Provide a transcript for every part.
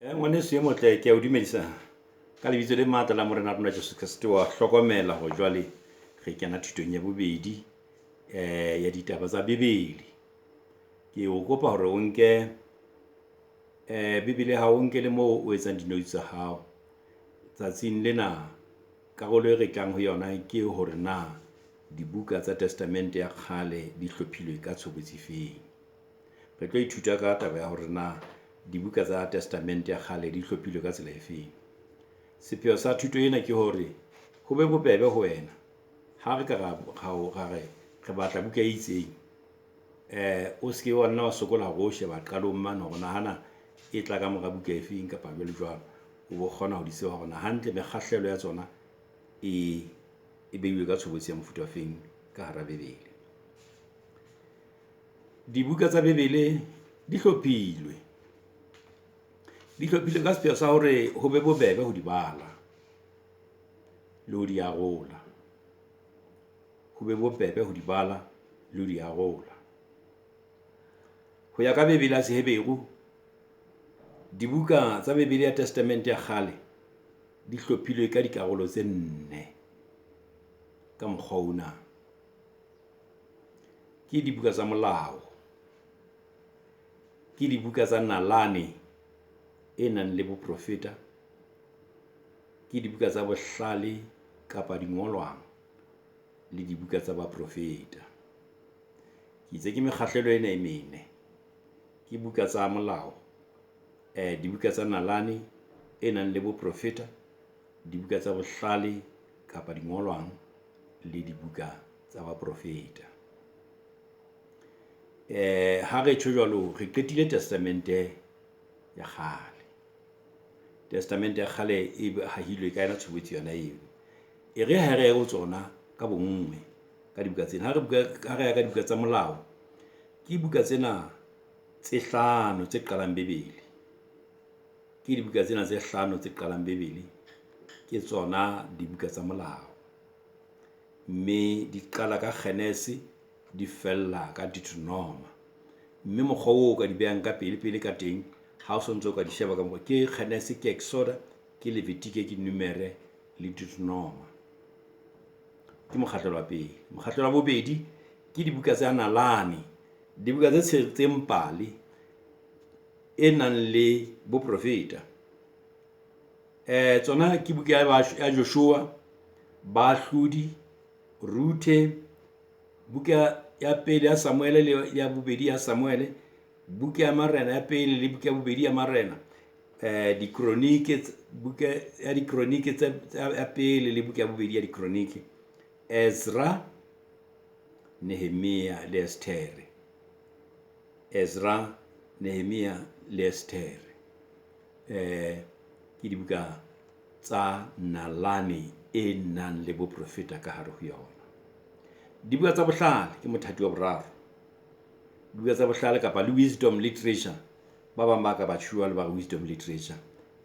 Ngwaneso e motle ke a o dumedisa ka lebitso le matla la Morena wa rona Jesu Kreste. Wa hlokomela hore jwale re kena thutong ya bobedi ya ditaba tsa Bebele. Ke o kopa hore o nke Bebele ya hao, o nke le moo o etsang di-notes tsa hao. Tsatsing lena karolo e re tlang ho yona ke hore na dibuka tsa Testament-e ya Kgale di hlophilwe ka tshobotsi e feng. Re tlo ithuta ka taba ya hore na dibuka tsa Testament-e ya Kgale di hlophilwe ka tsela e feng. Sepheo sa thuto ena ke hore ho be bobebe ho wena ha re ka ra re re batla buka e itseng, o se ke wa nna wa sokola hore o sheba qalong mane hore nahana e tla ka mora buka e feng kapa jwalo jwalo. O bo kgona ho di tseba hore na hantle mekgahlelo ya tsona e beuwe ka tshobotsi ya mofuta o feng ka hara Bebele. Dibuka tsa Bebele di hlophilwe, di hlophilwe ka sepheo sa hore ho be bobebe ho di bala le ho di arola. Ho be bobebe ho di bala le ho di arola. Ho ya ka Bebele ya Seheberu, dibuka tsa Bebele ya Testament-e ya Kgale di hlophilwe ka dikarolo tse nne ka mokgwa ona. Ke dibuka tsa molao, ke dibuka tsa nalane e nang le boprofeta, ke dibuka tsa bohlale kapa dingolwang le dibuka tsa baprofeta. Ke itse ke mekgahlelo ena e mene. Ke buka tsa molao, dibuka tsa nalane e nang le boprofeta, dibuka tsa bohlale kapa dingolwang le dibuka tsa baprofeta. Ha re tjho jwalo, re qetile Testament-e ya Kgale. Testament-e ya Kgale e hahilwe ka yona tshobotsi yona eo. E re hee re ye ho tsona ka bo nngwe ka dibuka tsena. Ha re ha re ya ka dibuka tsa molao, ke buka tsena tse hlano tse qalang Bebele. Ke dibuka tsena tse hlano tse qalang Bebele, ke tsona dibuka tsa molao. Mme di qala ka Genese, di fella ka Deuteronoma. Mme mokgwa oo o ka di behang ka pele pele ka teng, ha o sontso o ka di sheba ka ke Genese, ke Exoda, ke Levitike, ke Numere le Deuteronoma. Ke mokgahlelo wa pele. Mokgahlelo wa bobedi ke dibuka tsa nalane, dibuka tse tshwereng pale e nang le boprofeta. Tsona ke buka ya Joshua, Baahlodi, Ruthe, buka ya pele ya Samuele le ya bobedi ya Samuele, buka ya Marena ya pele le buka ya bobedi ya Marena, Dikronike, buka ya Dikronike tsa ya pele le buka ya bobedi ya Dikronike, Ezra, Nehemia le Esthere. Ezra, Nehemia le Esthere. Ke dibuka tsa nalane e nang le boprofeta ka hare ho yona. Dibuka tsa bohlale ke mothati wa boraro. Dibuka tsa bohlale kapa le wisdom literature. Ba bang ba ka ba tjho jwalo ba re wisdom literature.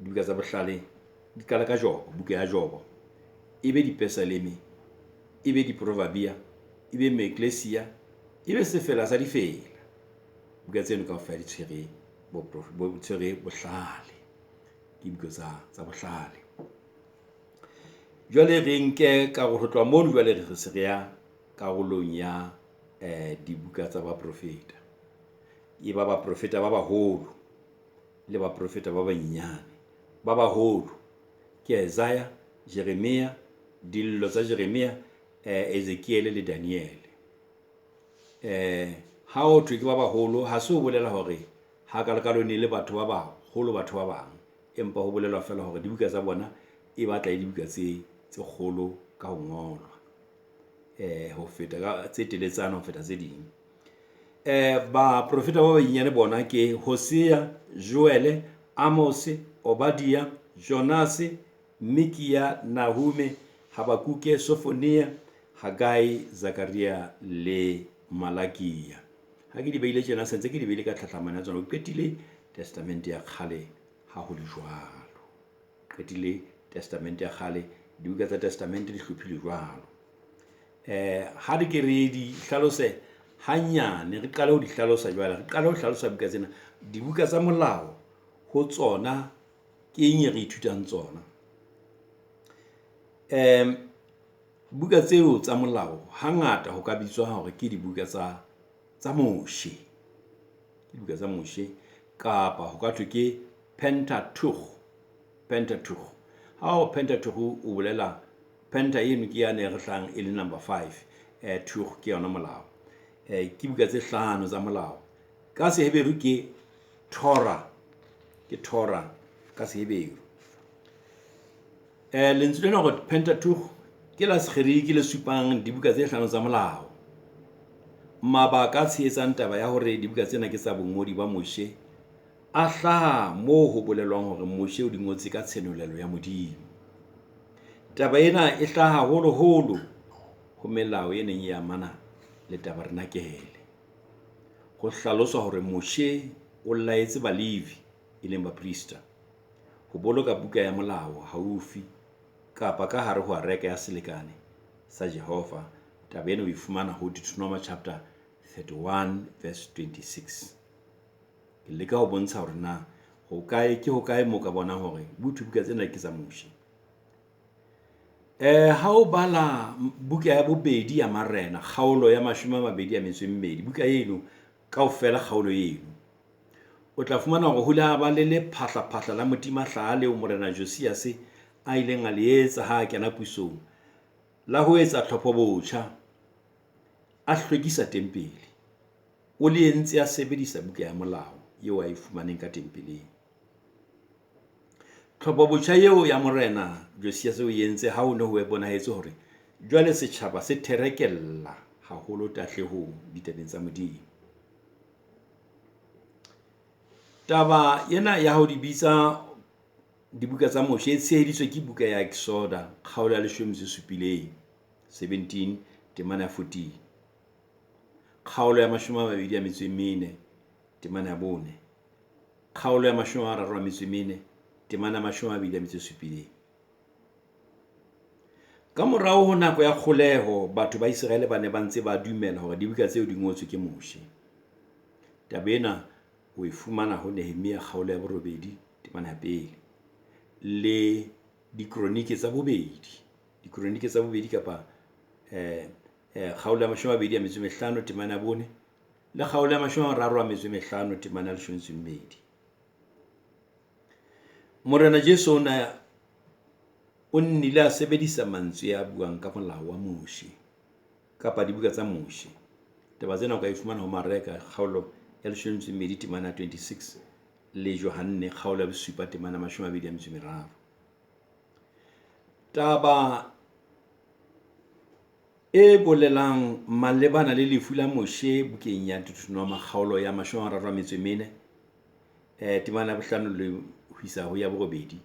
Dibuka tsa bohlale di qala ka Jobo, buka ya Jobo. E be Dipesaleme, e be Diprovabia, e be Moeklesia, e be Sefela sa Difela. Buka tseno kaofela di tshwere tshwere bohlale. Ke dibuka tsa bohlale. Jwale re nke ho tloha mono jwale re se re ya karolong ya dibuka tsa baprofeta. E ba baprofeta ba baholo le baprofeta ba banyenyane. Ba baholo ke Isaiah, Jeremia, dillo tsa Jeremia, Ezekiele le Daniele. Ha ho thwe ke ba baholo, ha se ho bolela hore hakalokalo e ne le batho ba baholo batho ba bang. Empa ho bolelwa feela hore dibuka tsa bona e batla e dibuka tse kgolo ka ho ngolwa. Ho feta ka tse teletsana ho feta tse ding. Baprofeta ba banyenyane bona ke Hosea, Joele, Amose, Obadia, Jonase, Mikiya, Nahume, Habakuke, Sofonia, Hagai, Zakaria le Malakia. Ha ke di behile tjena se ntse ke di behile ka tlhahlamano ya tsona. O qetile Testament-e ya Kgale ha ho le jwalo. Qetile Testament-e ya Kgale, dibuka tsa Testament-e di hlophilwe jwalo. Ha re ke re di hlalose hanyane, re qale ho di hlalosa jwale. Re qale ho hlalosa buka tsena. Dibuka tsa molao Ho tsona ke eng e re ithutang tsona? Buka tseo tsa molao hangata ho ka bitswa hore ke dibuka tsa Moshe, ke dibuka tsa Moshe kapa ho ka thwe ke Pentateuch, Pentateuch. Ha o Pentateuch o bolela penta eno ke yane e re hlahang e le number five. Teuch ke yona molao. Ke buka tse hlano tsa molao. Ka Seheberu ke Torah, ke Torah ka Seheberu. Lentswe lena hore Pentateuch ke la Segerike le supang dibuka tse hlano tsa molao. Mabaka a tshehetsang taba ya hore dibuka tsena ke tsa bongodi ba Moshe a hlaha moo ho bolelwang hore Moshe o di ngotse ka tshenolelo ya Modimo. Taba ena e hlaha haholoholo ho melao e neng e amana le tabernakele. Ho hlaloswa hore Moshe o laetse Balevi, e leng baprista, ho boloka buka ya molao haufi kapa ka hare ho areka ya selekane sa Jehova. Taba ena o e fumana ho Deuteronomy chapter 31 verse 26. Ke leka ho bontsha hore na hokae ke hokae moo ka bonang hore buka tsena ke tsa Moshe. Ha o bala buka ya bobedi ya Marena, kgaolo ya 28, buka eno kaofela kgaolo eno, o tla fumana hore ho ile ha ba le lephahlaphahla la motimahlaha leo Morena Josiase a ileng a le etsa ha a kena pusong, la ho etsa tlhopho botjha, a hlwekisa tempele. O le entse a sebedisa buka ya molao eo a e fumaneng ka tempeleng. Tlhopho botjha eo ya Morena Josiase o entse ha ho ne ho bonahetse hore jwale setjhaba se therekella haholo tahlehong ditabeng tsa Modimo. Taba ena ya ho di bitsa dibuka tsa Moshe e tsheheditswe ke buka ya Exoda kgaolo ya 17, 17 temana ya 14. Kgaolo ya 24 temana ya 4. Kgaolo ya 34 temana ya 27. Ka morao ho nako ya kgoleho, batho ba Iseraele ba ne ba ntse ba dumela hore dibuka tseo di ngotswe ke Moshe. Taba ena o e fumana ho Nehemia kgaolo ya 8 temana ya 1 le Dikronike tsa bobedi, Dikronike tsa bobedi kapa kgaolo ya 25 temana ya 4 le kgaolo ya 35 temana ya 12. Morena Jesu o nnile a sebedisa mantswe a buang ka molao wa Moshe kapa dibuka tsa Moshe. Taba tsena o ka e fumana ho Mareka kgaolo ya 12 temana ya 26 le Johanne kgaolo ya 7 temana ya 23. Taba e bolelang malebana le lefu la Moshe bukeng ya Deuteronoma kgaolo ya 34 temana ya 5 le ho isa ho ya 8,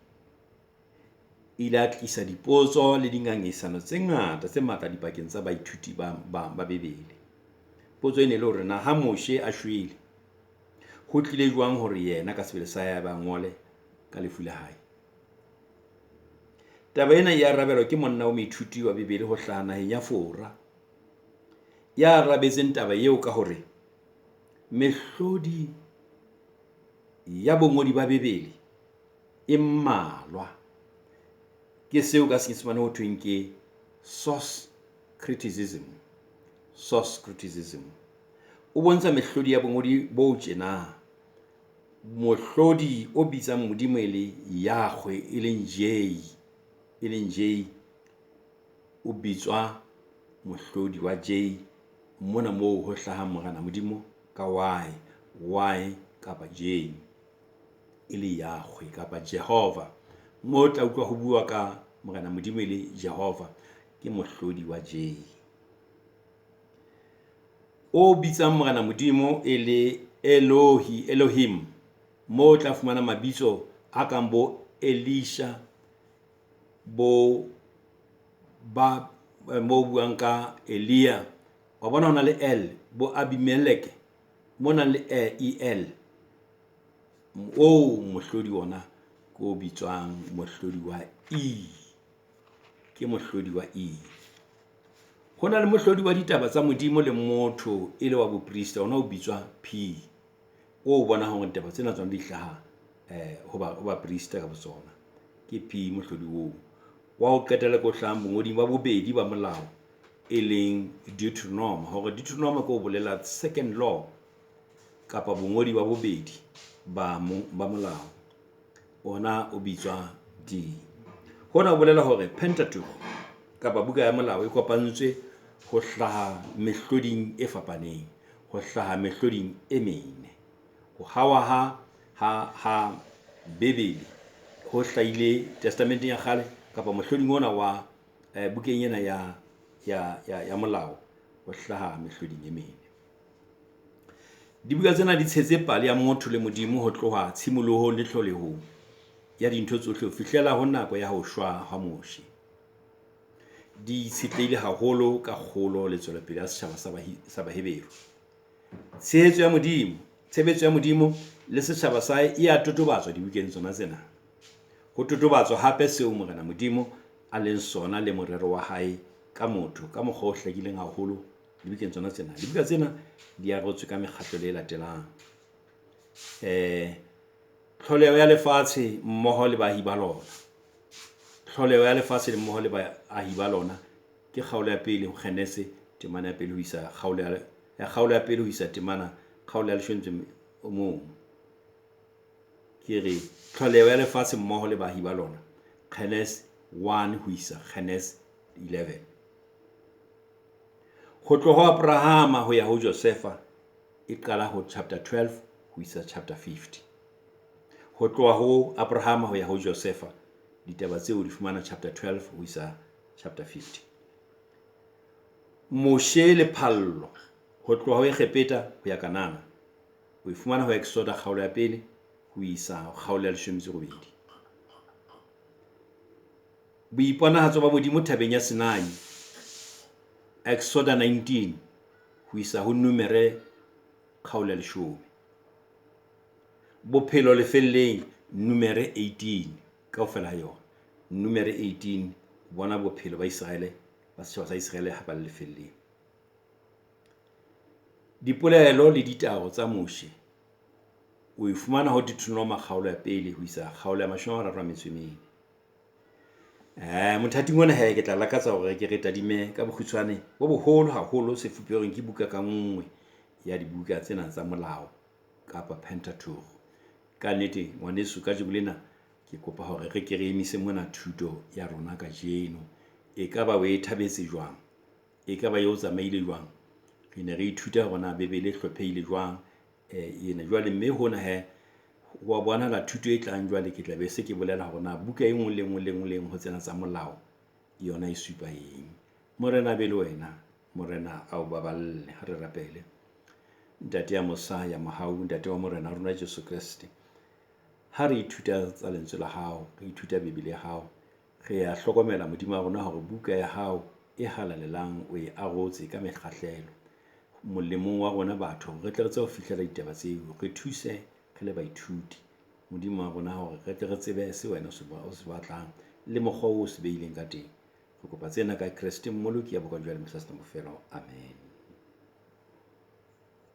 ile a tlisa dipotso le dingangisano tse ngata tse matla dipakeng tsa baithuti ba Bibele. Potso e ne le hore na ha Moshe a shwele, ho tlile jwang hore yena ka sebele sa ya ba ngole ka lefu la hae? Taba ena e arabelwa ke monna wa moithuti wa Bibele ho hlaha naheng ya Fora, ya arabetseng taba eo ka hore mehlodi ya bongodi ba Bibele e mmalwa. Ke seo ka Senyesemane ho thweng ke source criticism. Source criticism. O bontsha mehlodi ya bongodi bo tjena. Mohlodi o bitsang Modimo e le Yahweh, e leng J, e leng J, o bitswa mohlodi wa J mona moo ho hlahang Morena Modimo ka Y, Y kapa J, e le Yahweh kapa Jehova. Moo tla utlwa ho bua ka Morena Modimo e le Jehova, ke mohlodi wa J. O bitsang Morena Modimo e le Elohi, Elohim, moo tla fumana mabitso a kang bo Elisha, bo ba mo buang ka Elia. Wa bona hona le L, bo Abimeleke, mona le E L. O mohlodi ona ke o bitswang mohlodi wa E. Ke mohlodi wa E. Ho na le mohlodi wa ditaba tsa Modimo le motho e le wa boprista, ona o bitswa P. O bona hore ditaba tsena tsona di hlaha Ho baprista ka botsona. Ke P mohlodi oo. Wa ho qetela ko hlahang bongoding ba bobedi ba molao, e leng Deuteronoma. Hore Deuteronoma ke ho bolela second law kapa bongodi ba bobedi ba ba molao. Ona o bitswa D. Hona ho bolela hore Pentateuch kapa buka ya molao e kopantswe ho hlaha mehloding e fapaneng, ho hlaha mehloding e mene. Ho hawa ha Bebele ho hlahile Testamenteng ya kgale kapa mohloding ona wa bukeng ena ya molao ho hlaha mehloding e mene. Dibuka tsena di tshetse pale ya motho le Modimo ho tloha tshimolohong le tlholehong ya dintho tsohle ho fihlela ho nako ya ho shwa ha Moshe. Di itshetlehile haholo ka kgolo le tswelopele ya setjhaba sa Baheberu. Tshehetso ya Modimo, tshebetso ya Modimo le setjhaba sa hae e ya totobatswa dibukeng tsona tsena. Ho totobatswa hape seo Morena Modimo a leng sona le morero wa hae ka motho ka mokgwa o hlakileng haholo dibukeng tsona tsena. Dibuka tsena di arotswe ka mekgahlelo e latelang. Tlholeho ya lefatshe mmoho le baahi ba lona. Tlholeho ya lefatshe le mmoho le baahi ba lona ke kgaolo ya pele ho Genese temana ya pele ho isa kgaolo ya kgaolo ya pele ho isa temana kgaolo ya leshome o mong. Ke re tlholeho ya lefatshe mmoho le baahi ba lona, Genese 1 ho isa Genese 11. Ho tloha ho Abrahama ho ya ho Josefa e qala ho chapter 12 ho isa chapter 50. Ho tloha ho Abrahama ho ya ho Josefa ditaba tseo di fumana chapter 12 ho isa chapter 50. Moshe le phallo ho tloha ho Egepeta ho ya Kanana o e fumana ho Exoda kgaolo ya pele ho isa kgaolo ya leshome metso e robedi. Boiponahatso ba Modimo thabeng ya Sinai, Exoda 19 ho isa ho Numere kgaolo ya leshome. Bophelo lefelleng, Numere 18 kaofela ha yona. Numere 18 o bona bophelo ba Iseraele, ba setjhaba sa Iseraele ha ba le lefelleng. Dipolelo le ditao tsa Moshe o e fumana ho Deuteronoma kgaolo ya pele ho isa kgaolo ya 34. Mothating ona he ke tla lakatsa hore ke re tadime ka bokgutshwane bo boholo haholo se fuperweng ke buka ka nngwe ya dibuka tsena tsa molao kapa Pentateuch. Ka nnete ngwaneso kajeno lena ke kopa hore re ke re emise mona thuto ya rona kajeno. Ekaba o e thabetse jwang? Ekaba e o tsamaile jwang? Re ne re ithuta hore na Bebele e hlophehile jwang ena. Jwale mme hona he wa bonahala thuto e tlang jwale ke tla be se ke bolela hore na buka e nngwe le nngwe le nngwe le nngwe ho tsena tsa molao yona e supa eng. Morena a be le wena, Morena a o baballe. Ha re rapele. Ntate ya mosa ya mohau, Ntate wa Morena wa rona Jesu Kreste. Ha re ithuta tsa lentswe la hao, re ithuta Bibele ya hao, re ya hlokomela Modimo wa rona hore buka ya hao e halalelang o e arotse ka mekgahlelo molemong wa rona batho, re tle re tsebe ho fihlela ditaba tseo. Re thuse re le baithuti, Modimo wa rona, hore re tle re tsebe se wena o se batlang le mokgwa oo o se behileng ka teng. Re kopa tsena ka Kreste Mmoloki ya bokang jwale mohla bofelo. Amen.